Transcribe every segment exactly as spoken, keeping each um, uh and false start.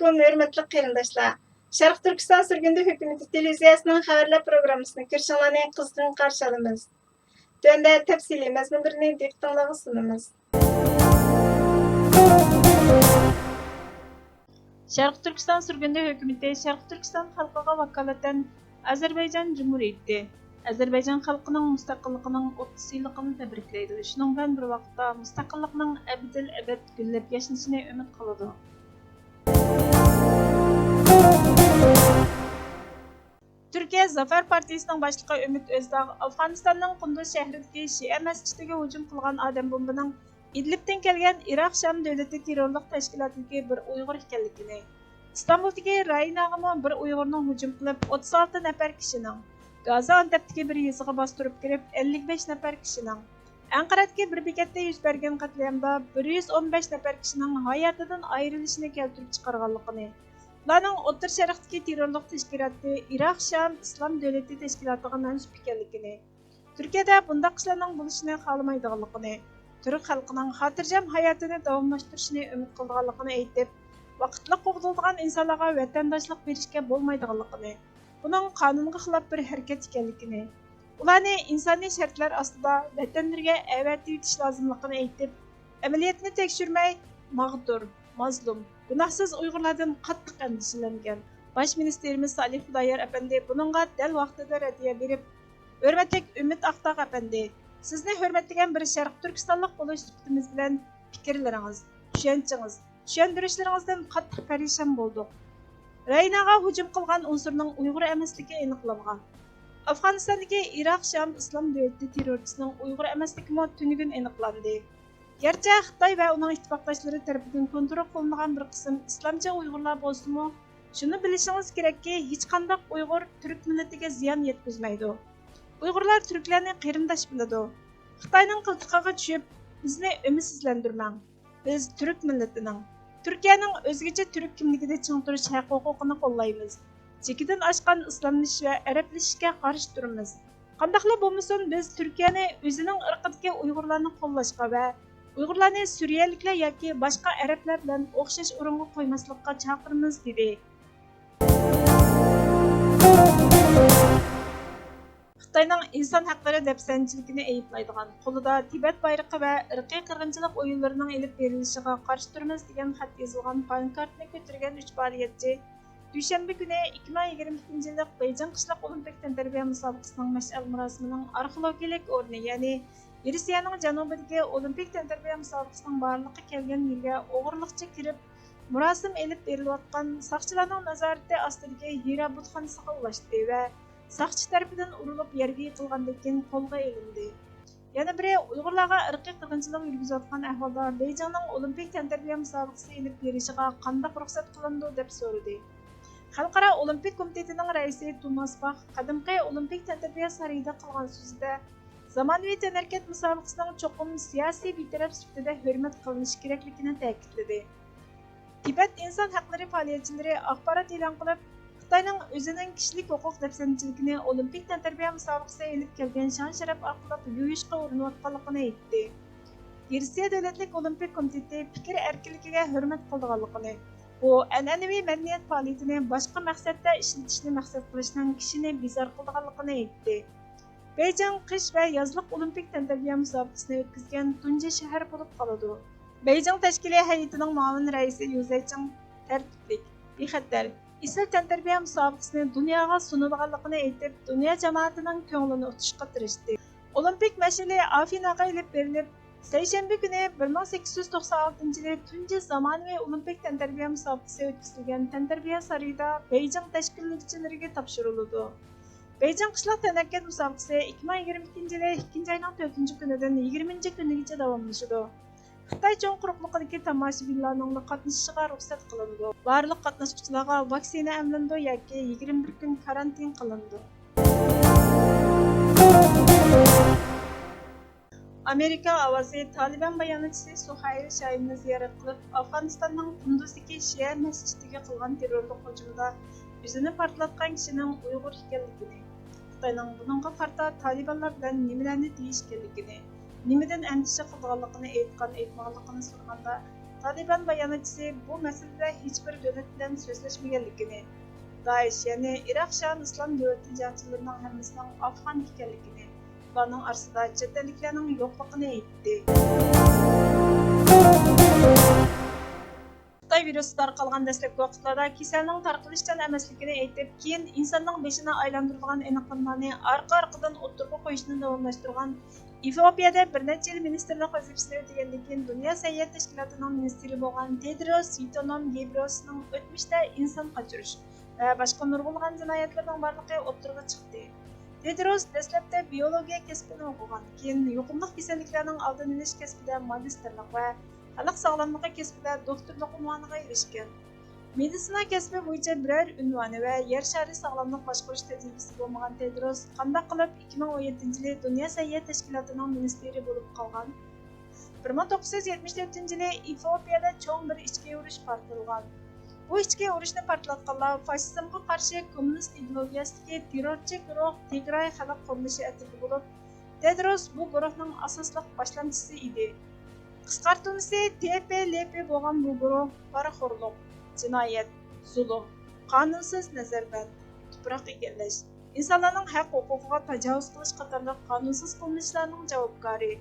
ھۆرمەتلىك قېرىنداشلار، شەرقىي تۈركىستان سۈرگۈندە ھۆكۈمىتى تېلېۋىزىيەسىنىڭ خەۋەرلەر پروگراممىسىنى كۆرۈشۈڭلارنى قىزغىن قارشى ئالىمىز. تۆۋەندە تەپسىلىي مەزمۇنلىرىنى دىققىتىڭلارغا سۇنىمىز. شەرقىي تۈركىستان سۈرگۈندە ھۆكۈمىتى شەرقىي تۈركىستان خەلقىگە ۋاكالىتەن ئازەربەيجان جۇمھۇرىيىتى، ئازەربەيجان خەلقىنىڭ مۇستەقىللىقىنىڭ ئوتتۇز يىللىقىنى تەبرىكلەيدۇ، شۇنىڭ بىلەن بىر ۋاقىتتا مۇستەقىللىقنىڭ ئەبەدىل ئەبەد گۈللەپ ياشنىشىنى ئۈمىد قىلىدۇ. تۈركىيە زافەر پارتىيىسىنىڭ باشلىقى ئۈمىد ئۆزداغ ئافغانىستاننىڭ قۇندۇز شەھىرىدىكى شىئە مەسچىتىگە ھۇجۇم قىلغان ئادەم بومبىنىڭ ئىدلىبتىن كەلگەن ئىراق شام دۆلىتى تېررورلۇق تەشكىلاتىدىكى بىر ئۇيغۇر ئىكەنلىكىنى، ئىستانبۇلدىكى رايناغىمۇ بىر ئۇيغۇرنىڭ ھۇجۇم قىلىپ، ئوتتۇز ئالتە نەپەر كىشىنىڭ، گازا ئانتەپتىكى بىر يېزىغا باستۇرۇپ كىرىپ، ئەللىك بەش نەپەر كىشىنىڭ، ئەنقەرەدىكى بىر بېكەتتە يۈز بەرگەن قەتلىئامدا بىر يۈز ئون بەش نەپەر كىشىنىڭ ھاياتىدىن ئايرىلىشىنى كەلتۈرۈپ چىقارغانلىقىنى، ئۇلارنىڭ ئوتتۇرا شەرقتىكى تېررورلۇق تەشكىلاتى ئىراق شام ئىسلام دۆلىتى تەشكىلاتىغا مەنسۇپ ئىكەنلىكىنى، تۈركىيەدە بۇنداق ئىشلارنىڭ بولۇشىنى خالىمايدىغانلىقىنى، تۈرك خەلقىنىڭ خاتىرجەم ھاياتىنى داۋاملاشتۇرۇشىنى ئۈمىد قىلىدىغانلىقىنى ئېيتىپ، ۋاقىتلىق قوغدىلىدىغان ئىنسانلارغا ۋەتەنداشلىق بېرىشكە بولمايدىغانلىقىنى، بۇنىڭ قانۇنغا خىلاپ بىر ھەرىكەت ئىكەنلىكىنى، ئۇلارنى ئىنسانىي شەرتلەر ئاستىدا ۋەتەنلىرىگە ئەۋەتىۋېتىش لازىملىقىنى ئېيتىپ، ئەمەلىيەتنى تەكشۈرمەي، ماغدۇر، مازلۇم، گۇناھسىز ئۇيغۇرلاردىن قاتتىق ئەندىشىلەنگەن باش مىنىستىرىمىز سالىھ خۇدايار ئەپەندى بۇنىڭغا دەل ۋاقتىدا رەددىيە بېرىپ، ھۆرمەتلىك ئۈمىد ئاقتاغ ئەپەندى، سىزنى ھۆرمەتلىگەن بىر شەرقىي تۈركىستانلىق بولۇش سۈپىتىمىز بىلەن پىكىرلىرىڭىز، چۈشەنچىڭىز، چۈشەندۈرۈشلىرىڭىزدىن قاتتىق پەرىشان بولدۇق. رايناغا ھۇجۇم قىلغان ئۇنسۇرنىڭ ئۇيغۇر ئەمەسلىكى ئېنىقلانغان. ئافغانىستاندىكى ئىراق شام ئىسلام دۆلىتى تېررورچىسىنىڭ ئۇيغۇر ئەمەسلىكىمۇ تۈنۈگۈن ئېنىقلاندى. گەرچە خىتاي ۋە ئۇنىڭ ئىتتىپاقداشلىرى تەرىپىدىن كونترول قىلىنغان بىر قىسىم ئىسلامچى ئۇيغۇرلار بولسىمۇ، شۇنى بىلىشىڭىز كېرەككى، ھېچقانداق ئۇيغۇر تۈرك مىللىتىگە زىيان يەتكۈزمەيدۇ. ئۇيغۇرلار تۈركلەرنى قېرىنداش بىلىدۇ. خىتاينىڭ قىلتىقىغا چۈشۈپ، بىزنى ئۈمىدسىزلەندۈرمەڭ. بىز تۈرك مىللىتىنىڭ، تۈركىيەنىڭ ئۆزگىچە تۈرك كىملىكىدە چىڭ تۇرۇش ھەق-ھوقۇقىنى قوللايمىز. چېكىدىن ئاشقان ئىسلاملىشىش ۋە ئەرەبلىشىشكە قارشى تۇرىمىز. قانداقلا بولمىسۇن، بىز تۈركىيەنى ئۆزىنىڭ ئىرقىدىكى ئۇيغۇرلارنى قوللاشقا ۋە ئۇيغۇرلارنى سۈرىيەلىكلەر ياكى باشقا ئەرەبلەر بىلەن ئوخشاش ئورۇنغا قويماسلىققا چاقىرىمىز، دېدى. خىتاينىڭ ئىنسان ھەقلىرى دەپسەندىچىلىكىنى ئەيىبلەيدىغان، قولىدا تىبەت بايرىقى ۋە ئىرقىي قىرغىنچىلىق ئويۇنلىرىنىڭ ئېلىپ بېرىلىشىغا قارشى تۇرىمىز دېگەن خەت يېزىلغان پانكارتنى كۆتۈرگەن ئۈچ پائالىيەتچى دۈشەنبە كۈنى ئىككى مىڭ يىگىرمە ئىككىنچى يىللىق بېيجىڭ قىشلىق ئولىمپىك تەنتەربىيە مۇسابىقىسىنىڭ مەشئەل مۇراسىمىنىڭ ئارخېئولوگىيەلىك ئورنى، يەنى گرېتسىيەنىڭ جەنۇبىدىكى ئولىمپىك تەنتەربىيە مۇسابىقىسىنىڭ بارلىققا كەلگەن يېرىگە ئوغرىلىقچە كىرىپ، مۇراسىم ئېلىپ بېرىلىۋاتقان ساقچىلارنىڭ نازارىتى ئاستىدىكى ھىرا بۇتخانىسىغا ئۇلاشتى ۋە ساقچى تەرىپىدىن ئۇرۇلۇپ يەرگە يىقىلغاندىن كېيىن قولغا ئېلىندى. يەنە بىرى، ئۇيغۇرلارغا ئىرقىي قىرغىنچىلىق يۈرگۈزۈۋاتقان ئەھۋالدا بېيجىڭنىڭ ئولىمپىك تەنتەربىيە مۇسابىقىسى ئېلىپ بېرىشىغا قانداق رۇخسەت قىلىنىدۇ، دەپ سورىدى. خەلقئارا ئولىمپىك كومىتېتىنىڭ رەئىسى توماس باخ قەدىمكى ئولىمپىك تەنتەربىيە سارىيىدا قىلغان سۆزىدە، زامانىۋى تەنھەرىكەت مۇسابىقىسىنىڭ چوقۇم سىياسىي بىتەرەپ سۈپىتىدە ھۆرمەت قىلىنىشى كېرەكلىكىنى تەكىتلىدى. تىبەت ئىنسان ھەقلىرى پائالىيەتچىلىرى ئاخبارات ئېلان قىلىپ، خىتاينىڭ ئۆزىنىڭ كىشىلىك ھوقۇق دەپسەندىچىلىكىنى ئولىمپىك تەنتەربىيە مۇسابىقىسى ئېلىپ كەلگەن شان-شەرەپ ئارقىلىق يويۇشقا ئۇرۇنۇۋاتقانلىقىنى ئېيتتى. گرېتسىيە دۆلەتلىك ئولىمپىك كومىتېتى پىكىر ئەركىنلىكىگە ھۆرمەت قىلىدىغانلىقىنى، بۇ ئەنئەنىۋى مەدەنىيەت پائالىيىتىنى باشقا مەقسەتتە ئىشلىتىشنى مەقسەت قىلىشنىڭ كىشىنى بىزار قىلىدىغانلىقىنى ئېيتتى. بېيجىڭ قىش ۋە يازلىق ئولىمپىك تەنتەربىيە مۇسابىقىسىنى ئۆتكۈزگەن تۇنجى شەھەر بولۇپ قالىدۇ. بېيجىڭ تەشكىلىي ھەيئىتىنىڭ مۇئاۋىن رەئىسى يۇ زەيچىڭ تەرتىپلىك، بىخەتەر، ئېسىل تەنتەربىيە مۇسابىقىسىنى دۇنياغا سۇنىدىغانلىقىنى ئېيتىپ، دۇنيا جامائىتىنىڭ كۆڭلىنى ئۇتۇشقا تىرىشتى. ئولىمپىك مەشئىلى ئافىناغا ئېلىپ بېرىلىپ، سەيشەنبە كۈنى بىر مىڭ سەككىز يۈز توقسان ئالتىنچى يىلى تۇنجى زامانىۋى ئولىمپىك تەنتەربىيە مۇسابىقىسى ئۆتكۈزۈلگەن تەنتەربىيە سارىيىدا بېيجىڭ تەشكىللىگۈچىلىرىگە تاپشۇرۇلىدۇ. بېيجىڭ قىشلىق تەنھەرىكەت مۇسابىقىسى ئىككى مىڭ يىگىرمە ئىككىنچى يىلى ئىككىنچى ئاينىڭ تۆتىنچى كۈنىدىن يىگىرمىنچى كۈنىگىچە داۋاملىشىدۇ. خىتاي چوڭ قۇرۇقلۇقىدىكى تاماشىبىنلارنىڭلا قاتنىشىشىغا رۇخسەت قىلىنىدۇ. بارلىق قاتناشقۇچىلارغا ۋاكسىنا ئەملىنىدۇ ياكى يىگىرمە بىر كۈن كارانتىن قىلىنىدۇ. ئامېرىكا ئاۋازى تالىبان باياناتچىسى سۇھەيل شاھىننى زىيارەت قىلىپ، ئافغانىستاننىڭ قۇندۇزدىكى شىئە مەسچىتىگە قىلغان تېررورلۇق ھۇجۇمىدا ئۆزىنى پارتلاتقان كىشىنىڭ ئۇيغۇر ئىكەنلىكىنى، خىتاينىڭ بۇنىڭغا قارىتا تالىبانلار بىلەن نېمىلەرنى دېيىشكەنلىكىنى، نېمىدىن ئەندىشە قىلىدىغانلىقىنى ئېيتقان-ئېيتمىغانلىقىنى سورىغاندا، تالىبان باياناتچىسى بۇ مەسىلىدە ھېچبىر دۆلەت بىلەن سۆزلەشمىگەنلىكىنى، دائىش، يەنى ئىراق شام ئىسلام دۆلىتى جەڭچىلىرىنىڭ ھەممىسىنىڭ ئافغان ئىكەنلىكىنى، بۇلارنىڭ ئارىسىدا چەت ئەللىكلەرنىڭ يوقلۇقىنى ئېيتتى. خىتاي ۋىرۇسى تارقالغان دەسلەپكى ۋاقىتلاردا كېسەلنىڭ تارقىلىشچان ئەمەسلىكىنى ئېيتىپ، كېيىن ئىنساننىڭ بېشىنى ئايلاندۇرىدىغان ئېنىقلىمىلارنى ئارقا-ئارقىدىن ئوتتۇرىغا قويۇشنى داۋاملاشتۇرغان ئېفىئوپىيەدە بىر نەچچە يىل مىنىستىرلىق ۋەزىپىسىنى ئۆتىگەندىن كېيىن، دۇنيا سەھىيە تەشكىلاتىنىڭ مىنىستىرى بولغان تېدروس ئېدھانوم گېبرېيسۇسنىڭ ئۆتمۈشتە ئىنسان قاچۇرۇش ۋە باشقا نۇرغۇنلىغان جىنايەتلىرىنىڭ بارلىقى ئوتتۇرىغا چىقتى. تېدروس دەسلەپتە بىئولوگىيە كەسپىنى ئوقۇغان، كېيىن يۇقۇملۇق كېسەللىكلەرنىڭ ئالدىنى ئېلىش كەسپىدە ماگىستىرلىق ۋە خەلق ساغلاملىقى كەسپىدە دوكتورلۇق ئۇنۋانىغا ئېرىشكەن. مېدىتسىنا كەسپى بويىچە بىرەر ئۇنۋانى ۋە يەر شارى ساغلاملىق باشقۇرۇش تەجرىبىسى بولمىغان تېدروس قانداق قىلىپ ئىككى مىڭ ئون يەتتىنچى يىلى دۇنيا سەھىيە تەشكىلاتىنىڭ مىنىستىرى بولۇپ قالغان؟ بىر مىڭ توققۇز يۈز يەتمىش تۆتىنچى يىلى ئېفىئوپىيەدە چوڭ بىر ئىچكى ئۇرۇش پارتلىغان. بۇ ئىچكى ئۇرۇشنى پارتلاتقانلار فاشىزمغا قارشى كوممۇنىست ئىدېئولوگىيەسىدىكى تېررورچى گۇرۇھ تىگراي خەلق قۇرۇلۇشى ئەترىتى بولۇپ، تېدروس بۇ گۇرۇھنىڭ ئاساسلىق باشلامچىسى ئىدى. قىسقارتىلمىسى تې پې لې پې بولغان بۇ گۇرۇھ پارىخورلۇق، جىنايەت، زۇلۇم، قانۇنسىز نەزەربەند، تۇپراق ئىگىلەش، ئىنسانلارنىڭ ھەق-ھوقۇقىغا تاجاۋۇز قىلىش قاتارلىق قانۇنسىز قىلمىشلارنىڭ جاۋابكارى،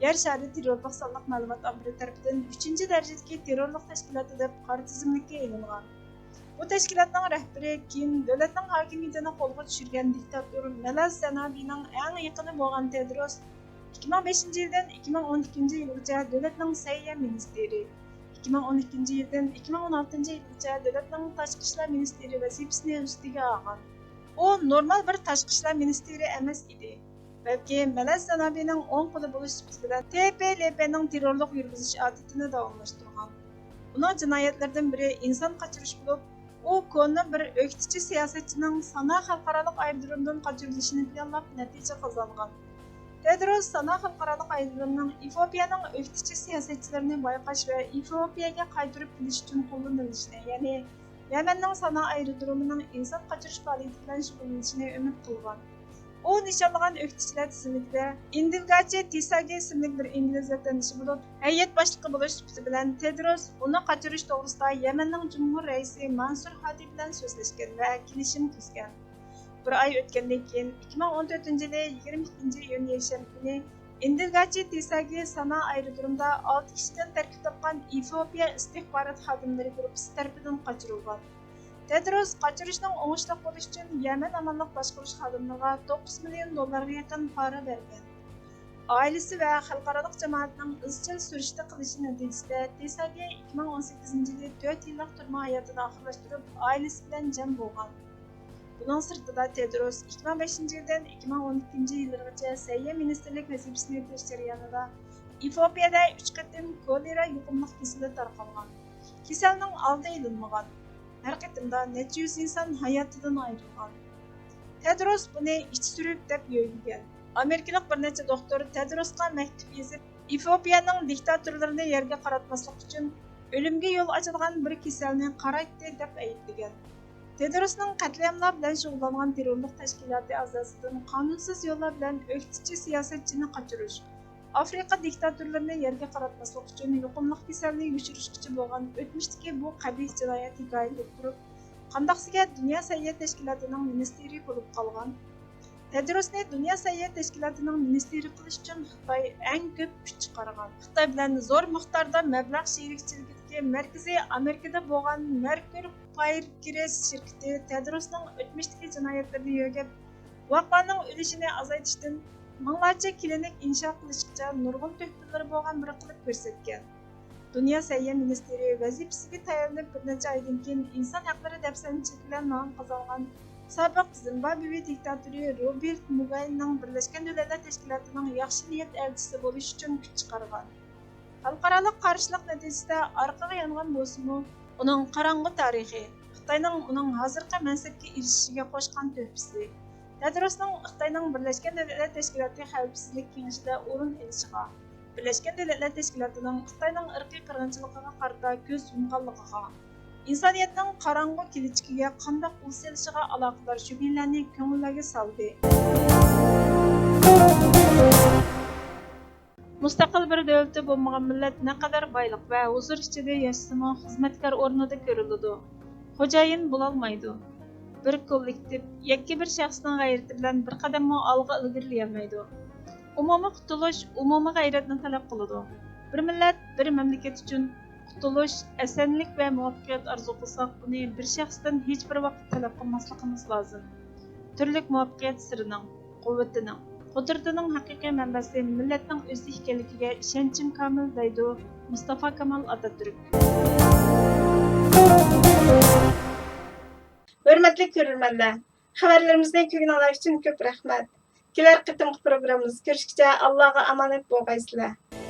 يەر شارى تېررورلۇق سانلىق مەلۇمات ئامبىرى تەرىپىدىن ئۈچىنچى دەرىجىدىكى تېررورلۇق تەشكىلاتى دەپ قارا تىزىملىككە ئېلىنغان. بۇ تەشكىلاتنىڭ رەھبىرى، كېيىن دۆلەتنىڭ ھاكىمىيىتىنى قولغا چۈشۈرگەن دىكتاتور مەلەز زەنابىنىڭ ئەڭ يېقىنى بولغان تېدروس ئىككى مىڭ بەشىنچى يىلدىن ئىككى مىڭ ئون ئىككىنچى يىلغىچە دۆلەتنىڭ سەھىيە مىنىستىرى، ئىككى مىڭ ئون ئىككىنچى يىلدىن ئىككى مىڭ ئون ئالتىنچى يىلغىچە دۆلەتنىڭ تاشقى ئىشلار مىنىستىرى ۋەزىپىسىنى ئۆز ئۈستىگە ئالغان. ئۇ نورمال بىر تاشقى ئىشلار مىنىستىرى ئەمەس ئىدى، بەلكى مەلەز زەنابىنىڭ ئوڭ قولى بولۇش سۈپىتى بىلەن تې پې لې پېنىڭ تېررورلۇق يۈرگۈزۈش ئادىتىنى داۋاملاشتۇرغان. ئۇنىڭ جىنايەتلىرىدىن بىرى ئىنسان قاچۇرۇش بولۇپ، ئۇ كونا بىر ئۆكتىچى سىياسەتچىنىڭ سانا خەلقئارالىق ئايرودرومىدىن قاچۇرۇلۇشىنى پىلانلاپ نەتىجە قازانغان. تېدروس سانا خەلقئارالىق ئايرودرومىنىڭ ئېفىئوپىيەنىڭ ئۆكتىچى سىياسەتچىلىرىنى بايقاش ۋە ئېفىئوپىيەگە قايتۇرۇپ كېلىش ئۈچۈن قوللىنىلىشىنى، يەنى يەمەننىڭ سانا ئايرودرومىنىڭ ئىنسان قاچۇرۇش پائالىيىتى بىلەن شۇغۇللىنىشىنى ئۈمىد قىلغان. ئۇ نىشانلىغان ئۆكتىچىلەر تىزىملىكىدە ئىندىلگاچى تىساگى ئىسىملىك بىر ئىنگلىز ۋەتەندىشى بولۇپ، ھەيئەت باشلىقى بولۇش سۈپىتى بىلەن تېدروس ئۇنى قاچۇرۇش توغرىسىدا يەمەننىڭ جۇمھۇر رەئىسى مانسۇر ھادى بىلەن سۆزلەشكەن ۋە كېلىشىم تۈزگەن. بىر ئاي ئۆتكەندىن كېيىن، ئىككى مىڭ ئون تۆتىنچى يىلى يىگىرمە ئىككىنچى ئىيۇن يەكشەنبە كۈنى ئىندىلگاچى تىساگى سانا ئايرودرومىدا ئالتە كىشىدىن تەركىب تاپقان ئېفىئوپىيە ئىستىخبارات خادىملىرى گۇرۇپپىسى تەرىپىدىن قاچۇرۇلغان. تېدروس قاچۇرۇشنىڭ ئوڭۇشلۇق بولۇشى ئۈچۈن يەمەن ئامانلىق باشقۇرۇش خادىملىرىغا توققۇز مىليون دوللارغا يېقىن پارا بەرگەن. ئائىلىسى ۋە خەلقئارالىق جامائەتنىڭ ئىزچىل سۈرۈشتە قىلىشى نەتىجىسىدە، تېساگى ئىككى مىڭ ئون سەككىزىنچى يىلى تۆت يىللىق تۈرمە ھاياتىنى ئاخىرلاشتۇرۇپ، ئائىلىسى بىلەن جەم بولغان. بۇنىڭ سىرتىدا، تېدروس ئىككى مىڭ بەشىنچى يىلدىن ئىككى مىڭ ئون ئىككىنچى يىللىرىغىچە سەھىيە مىنىستىرلىك ۋەزىپىسىنى ئۆتەش جەريانىدا ئېفىئوپىيەدە ئۈچ قېتىم كولېرا يۇقۇملۇق كېسىلى تارقالغان. كېسەلنىڭ ئالدى ئېلىنمىغان. ھەر قېتىمدا نەچچە يۈز ئىنسان ھاياتىدىن ئايرىلغان. تېدروس بۇنى ئىچ سۈرۈك دەپ يۆگىگەن. ئامېرىكىلىق بىر نەچچە دوختۇر تېدروسقا مەكتۇپ يېزىپ، ئېفىئوپىيەنىڭ دىكتاتورلىرىنى يەرگە قاراتماسلىق ئۈچۈن ئۆلۈمگە يول ئاچىدىغان بىر كېسەلنى قارايتتى دەپ ئەيىبلىگەن. تېدروسنىڭ قەتلىئاملار بىلەن شۇغۇللانغان تېررورلۇق تەشكىلاتى ئەزاسىدىن قانۇنسىز يوللار بىلەن ئۆكتىچى سىياسەتچىنى قاچۇرۇش، ئافرىقا دىكتاتورلىرىنى يەرگە قاراتماسلىق ئۈچۈن يۇقۇملۇق كېسەلنى يوشۇرۇشقىچە بولغان ئۆتمۈشتىكى بۇ قەبىھ جىنايەت ھېكايىلىك تۇرۇپ، قانداقسىگە دۇنيا سەھىيە تەشكىلاتىنىڭ مىنىستىرى بولۇپ قالغان. تېدروسنى دۇنيا سەھىيە تەشكىلاتىنىڭ مىنىستىرى قىلىش ئۈچۈن خىتاي ئەڭ كۆپ كۈچ چىقارغان. خىتاي بىلەن زور مىقداردا مەبلەغ شېرىكچىلىكىدىكى مەركىزى ئامېرىكىدا بولغان مېركۇر پايركرېس شىركىتى تېدروسنىڭ ئۆتمۈشتىكى جىنايەتلىرىنى يۆگەپ، بوۋاقلارنىڭ ئۆلۈشىنى ئازايتىشتىن مىڭلارچە كلىنىك ئىنشا قىلىشقىچە نۇرغۇن تۆھپىلىرى بولغان بىرى قىلىپ كۆرسەتكەن. دۇنيا سەھىيە مىنىستىرى ۋەزىپىسىگە تايىنىپ بىر نەچچە ئايدىن كېيىن ئىنسان ھەقلىرى دەپسەندىچىلىكى بىلەن نام قازانغان سابىق زىمبابۋې دىكتاتورى روبېرت مۇگاينىڭ بىرلەشكەن دۆلەتلەر تەشكىلاتىنىڭ ياخشى نىيەت ئەلچىسى بولۇش ئۈچۈن كۈچ چىقارغان. خەلقئارالىق قارشىلىق نەتىجىسىدە ئارقىغا يانغان بولسىمۇ، ئۇنىڭ قاراڭغۇ تارىخى، خىتاينىڭ ئۇنىڭ ھازىرقى مەنسەپكە ئېرىشىشىگە قوشقان تۆھپىسى، تېدروسنىڭ خىتاينىڭ بىرلەشكەن دۆلەتلەر تەشكىلاتى خەۋپسىزلىك كېڭىشىدە ئورۇن ئېلىشىغا، بىرلەشكەن دۆلەتلەر تەشكىلاتىنىڭ خىتاينىڭ ئىرقىي قىرغىنچىلىقىغا قارىتا كۆز يۇمغانلىقىغا، ئىنسانىيەتنىڭ قاراڭغۇ كېلىچىكىگە قانداق ئۇل سېلىشىغا ئالاقىدار شۈبھىلەرنى كۆڭۈللەرگە سالدى. مۇستەقىل بىر دۆلىتى بولمىغان مىللەت نەقەدەر بايلىق ۋە ھۇزۇر ئىچىدە ياشىسىمۇ، خىزمەتكار ئورنىدا كۆرۈلىدۇ. خوجايىن بولالمايدۇ. بىر كوللېكتىپ، يەككە بىر شەخسنىڭ غەيرىتى بىلەن بىر قەدەممۇ ئالغا ئىلگىرىلىيەلمەيدۇ. ئومۇمىي قۇتۇلۇش ئومۇمىي غەيرەتنى تەلەپ قىلىدۇ. بىر مىللەت، بىر مەملىكەت ئۈچۈن قۇتۇلۇش، ئەسەنلىك ۋە مۇۋەپپەقىيەت ئارزۇ قىلساق، بۇنى بىر شەخستىن ھېچبىر ۋاقىت تەلەپ قىلماسلىقىمىز لازىم. تۈرلۈك مۇۋەپپەقىيەت سىرىنىڭ، قۇۋۋىتىنىڭ، قۇدرىتىنىڭ ھەقىقىي مەنبەسى مىللەتنىڭ ئۆزى ئىكەنلىكىگە ئىشەنچىم كامىل، دەيدۇ مۇستافا كامال ئاتاتۈرك. ھۆرمەتلىك كۆرۈرمەنلەر، خەۋەرلىرىمىزنى كۆرگىنىڭلار ئۈچۈن كۆپ رەھمەت. كېلەر قېتىمقى پروگراممىمىزدا كۆرۈشكىچە ئاللاغا ئامانەت بولغايسىلەر.